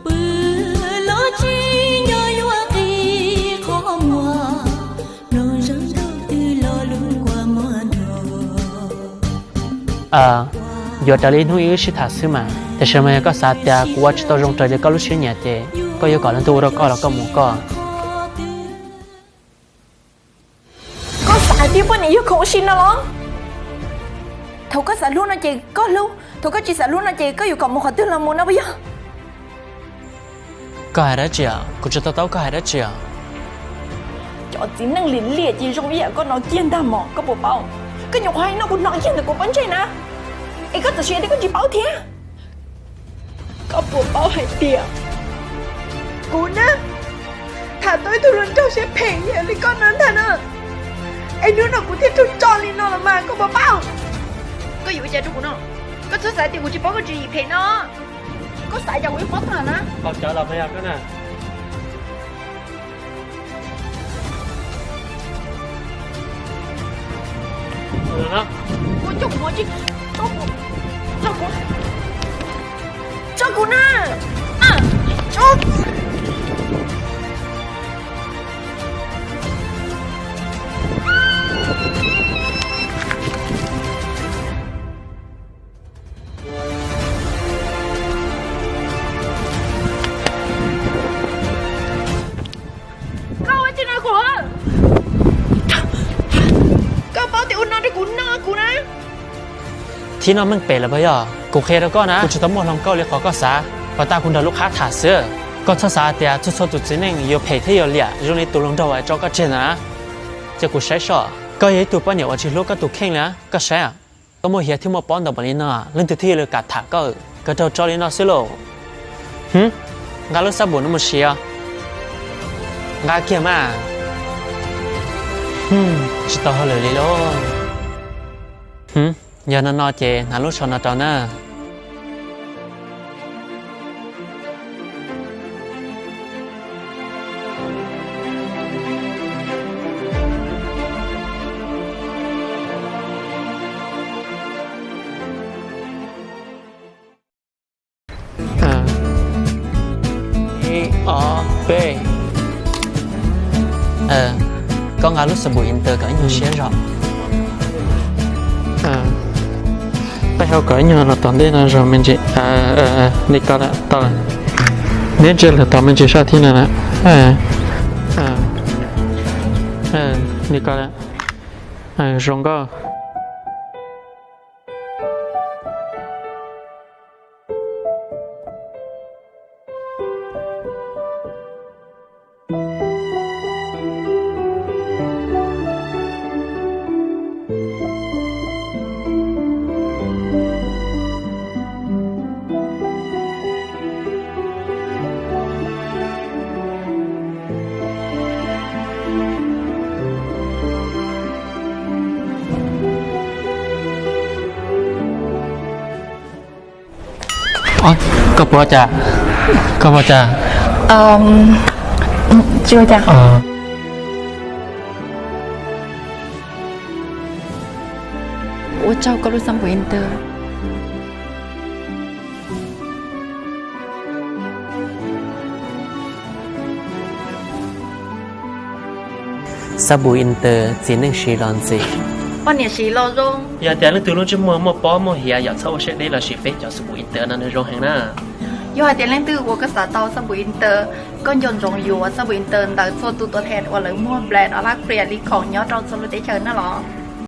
Pw los tsis nco yuav qi qhov muag, los zaum nraug twg los lub kua muag nrog. Yuav raws li ib hnub ib wb sib tham xwb mas, tiam sis mas yog koj xav tias kuv ua tsis tau zoo raws li koj lub siab nyiam ces koj yuav kom leej twg ua rau koj los koj mus koj. Koj xav hais tias poj niam yog khoom ua si no los? Thaum koj xav hlub no ces koj hlub, thaum koj tsis xav hlub no ces koj yuav kom mus qhov twg los mus no puas yog? Koj hais dab tsi? Kuv tsis to taub koj hais dab tsi. Cov txiv neej liam liam ces zoo ib yam koj no kiag ntag mog, koj puas paub? Koj nyuam qhuav hais no kuv hnov kiag ntawm kuv pob ntseg na, es koj txawm siv tias koj tsis paub thiab. Koj puas paub hais tias kuv na, tham tau ib tug hluas nraug siab phem yam li koj no ntag na, es hnub no kuv thiaj raug tso li no los mas koj puas paub? Koj yuav ua cas rau kuv no? Koj txhob xav tias kuv tsis paub koj tswv yim phem no. Koj xav cas kuv yuav paub tag na. Tau cawv los mas yog koj na. Tso kuv, tso kuv, tso kuv na. Koj ua tsi no kuv? Koj paub tias ua no rau kuv no kuv na. Thib no meej pem lawm puas yog? Kuv qhia rau koj na, kuv tsis tau muaj hluas nkauj li qhov koj xav, puas tas kuv nrog lub qhab tham xwb. Koj txhob xav tias txhua txhua tus txiv neej yuav phem thiab yuav liam zoo li tus hluas nraug uas tso koj tseg ntawd na. Cia kuv saib soj, koj yog ib tug poj niam uas tsis hlub koj tus kheej li, koj saib. Koj muaj hiav thiab muaj pob ntau npaum li no, leej twg thiaj li kam tham koj, koj raug tso li no xwb lauj. Hwm, nqa lub xab npum no mus siv os. Nqa kiag mas. Hwm, tsis tau hauj lwm li lauj. Hwm, yog no no ces hnav lub tsho no rau na. Ib ob peb. Koj nqa lub xab npum Inter kom ib nyuag siab zog. Peb hau kom ib nyuag los tom ntej no zog me ntsis. Li ko lawm, tau lawm. Neb ntsia lawm tom me ntsis sab thib no na. Li ko lawm. Zoo nkauj. Koj puas ua cas? Koj puas ua cas? Tsis ua cas. Ua tsaug koj lub xab npum Inter. Xab npum Inter txiv neej siv los ntxim. Poj niam siv los zoo. Yog tias leej twg lub ntsej muag muaj pob muaj hiav yom, txhob ua siab deb los sis peb cov xab npum Inter no nws zoo heev na. Yog hais tias leej twg uas koj xav tau xab npum Inter, koj nco ntsoov yuav xab npum Inter ntawm txhua tus tuam thees uas lawv muag brand Orla Clear li khoom nyob rau txhua lub teb chaws na los.